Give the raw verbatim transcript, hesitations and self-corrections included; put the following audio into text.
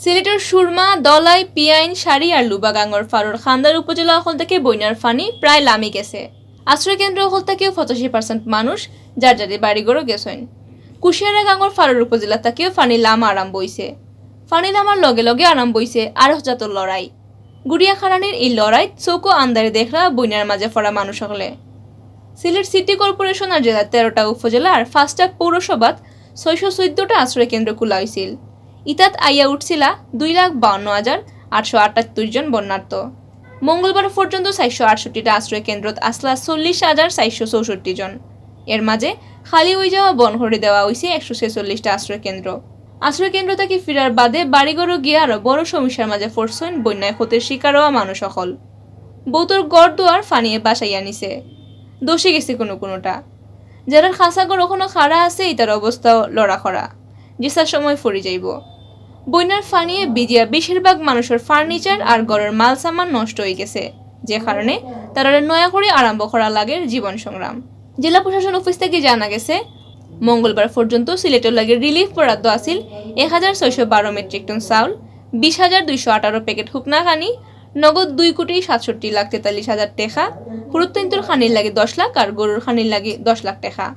সিলেটর সুরমা, ধলাই, পিয়াইন, শাড়ি আর লুবা গাঙ্গর ফারর খান্দার উপজেলা অকল থাকি বইনার ফানি প্রায় লামি গেছে। আশ্রয় কেন্দ্র অকল থাকিও পঁচাশি পার্সেন্ট মানুষ যার যারি বাড়িঘরো গেছইন। কুশিয়ারা গাঙ্গর ফারর উপজেলা থাকিও ফানি লামা আরম্ভ অইছে। ফানি লামার লগে লগে আরম্ভ অইছে আরক জাতর লড়াই। গুড়িয়া খারানির এই লড়াইত চউখো আন্দারে দেখরা বইনার মাঝে ফড়া মানুষ অকলে। সিলেট সিটি কর্পোরেশন আর জেলার তেরোটা উপজেলার পাঁচটা পৌরসভাত ছয়শো চৌদ্দটা আশ্রয় কেন্দ্র খোলা অইছিল। ইতাত আইয়া উঠছিলা দুই লাখ বাউন্ন হাজার আটশো আটাত্তর জন বন্যার্ত। মঙ্গলবার পর্যন্ত চারশো আটষট্টিটা আশ্রয় কেন্দ্রত আসলা চল্লিশ হাজার চারশো চৌষট্টি জন। এর মাঝে খালি অই যাওয়া বন্ধ করি দেওয়া অইছে একশো ছেচল্লিশটা আশ্রয় কেন্দ্র। আশ্রয় কেন্দ্র থাকি ফিরার বাদে বাড়িঘরো গিয়া আরো বড় সমস্যার মাঝে পড়ছইন বন্যায় ক্ষতির শিকার অওয়া মানুষ অকল। বউতর ঘর দুয়ার ফানিয়ে বাসাইয়া নিছে, ধসি গেছে কোনো কোনোটা। যারার খাসা ঘর অখনো খাড়া আছে, ইতার অবস্থাও লড়া খরা, যেসার সময় ফরি যাইবো। বন্যার ফানিয়ে ভিজিয়া বেশিরভাগ মানুষর ফার্নিচার আর ঘরর মাল সামান নষ্ট অই গেছে, যে কারণে তারারে নয়া করি আরম্ভ করা লাগের জীবন সংগ্রাম। জেলা প্রশাসন অফিস থাকি জানা গেছে, মঙ্গলবার পর্যন্ত সিলেটর লাগি রিলিফ বরাদ্দ আছিল এক হাজার ছয়শো বারো মেট্রিক টন চাউল, বিশ হাজার দুইশো আঠারো প্যাকেট হুকনা খানি, নগদ দুই কোটি সাতষট্টি লাখ তেতাল্লিশ হাজার টেকা, হুরুত্তইন্তর খানির লাগি দশ লাখ আর গরুর খানির লাগি দশ লাখ টেকা।